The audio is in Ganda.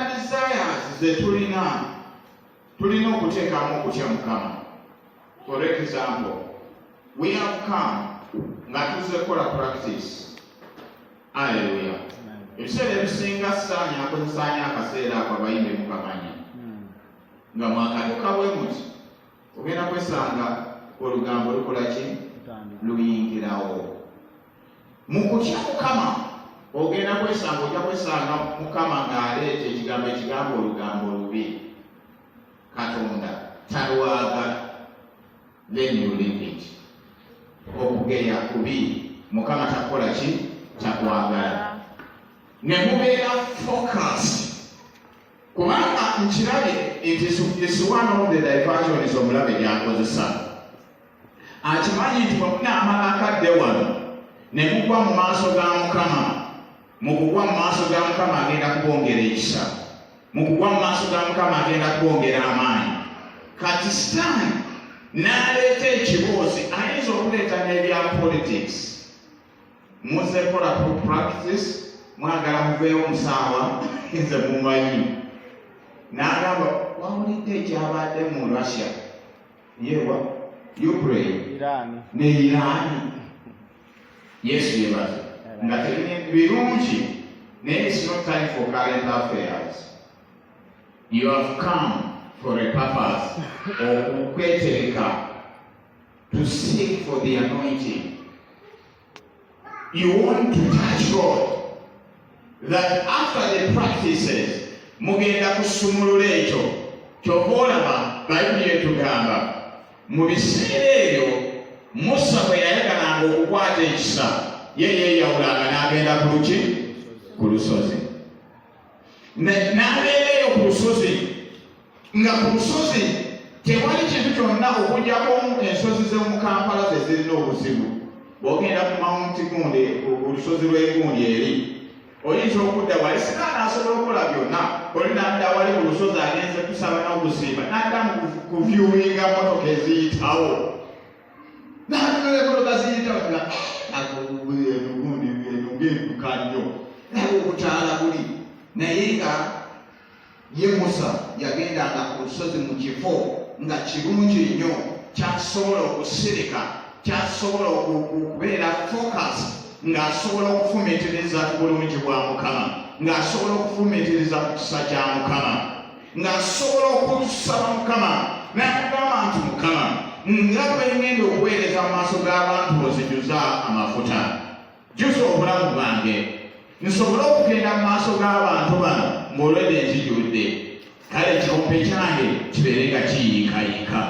Desires ze tulina, tulina okuteekamu okutya Mukama. For example, we have come nga tuzze kukola practice. Aleluya! Ebiseera ebisinga Sitaani akozesaanya akaseera ako, abayimbi mukamanya, nga mwakatuka bwe muti, ogenda kwesanga olugambo lukola ki? Luyingirawo. Mu kutya Mukama ogenda kwesanga, ojja kwesanga Mukama ng'aleeta ekigambo, ekigambo olugambo lubi, Katonda talwagala, then you leave it. Okugeya kubi, Mukama takukola ki? Takwagala. Ne mubeera focused, kubanga nkirabye nti is one of the diversions omulabe gyakozesa. Akimanyi nti bwe munaamala akadde wano ne mugwa mu maaso ga Mukama, mu kugwa mu maaso ga Mukama agenda kubongera ekisa, mu kugwa mu maaso ga Mukama agenda kubongera amaanyi. Kati Sitaani n'aleeta ekiboozi, ayinza okuleeta n'ebya politics. Muze kola practice, mwagala muveewo musaawa, nze mumanyi. N'agamba, "Wawulidde ekyabadde mu Russia, yewa Ukraine Iran. ne Iran?" Yesu yebaze nga tebiri birungi, naye it's not time for current affairs. You have come for a purpose, okwetereka, to seek for the anointing. You want to touch God, that after the practices mugenda kusumulula ekyo. Kyova olaba Bayibuli etugamba, mu biseera ebyo Musa bwe yayagalanga okukwata ekisa, ye yeeyawulanga n'agenda ku luki? Ku lusozi. N'abeera eyo ku lusozi, nga ku lusozi tewali kintu kyonna okuggyako ensozi z'omu Kampala ze zirina obuzibu. Bw'ogenda ku Mount gundi, ku lusozi lw'egundi eri, oyinza okudda wali, Sitaani asobola okukola byonna. Oli nadda wali ku lusozi, agenze kusaba n'okusiiba, nadda mu kuviewinga motoka eziyitawo, natunula emotoka ziyitawo, gundi eno ng'edduka nnyo, naye okutaala buli. Naye nga ye Musa yagendanga ku lusozi mu kifo nga kirungi nnyo, kyasobola okusirika, kyasobola okubeera focus, ng'asobola okufumiitiriza ku bulungi bwa Mukama, ng'asobola okufumiitiriza ku kisa kya Mukama, ng'asobola okusaba Mukama n'akugamba nti, "Mukama, nga bwe ngenda okuweereza mu maaso g'abantu, ozijuza amafuta, juza obulamu bwange, nsobole okugenda mu maaso g'abantu bano ng'olwedde nzijudde, kale ekikompe kyange kibeere nga kiyiikayiika."